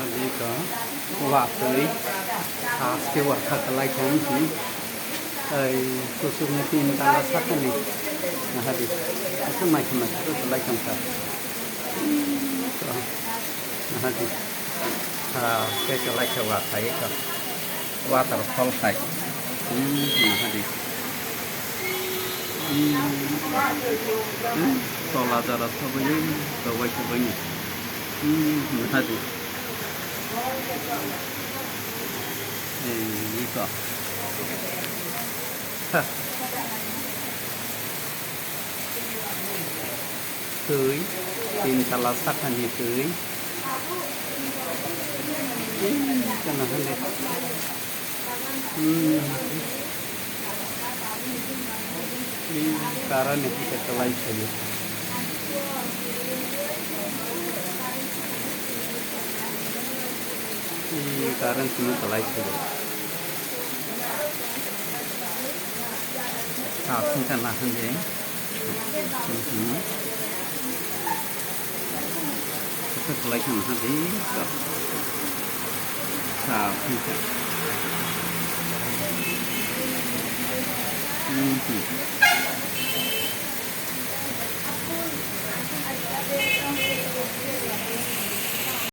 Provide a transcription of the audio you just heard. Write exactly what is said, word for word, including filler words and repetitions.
Iko watwi haste watha kwlai thang si. Ai kusuk ni tin tala sakani. Nahadi. Asa mai khama kwlai thang sa. Nahadi. Ha, ke kwlai khe watha iko. Waterfall hai. Hmm, nahadi. Hmm. Hmm, tola jora sabai, sabai, sabai. Hmm, nahadi. Ei, iko. Ha. Twi, tin tala sakani twi. Ei, kana hande. Hmm. Ei, karani hwnkhe kwlai khaio. Ei, karani simi kwlai khaio. Saat hwnkhe nahande. Mhm. Asa kwlai khe nahande. Saat hwnkhe. Mhm.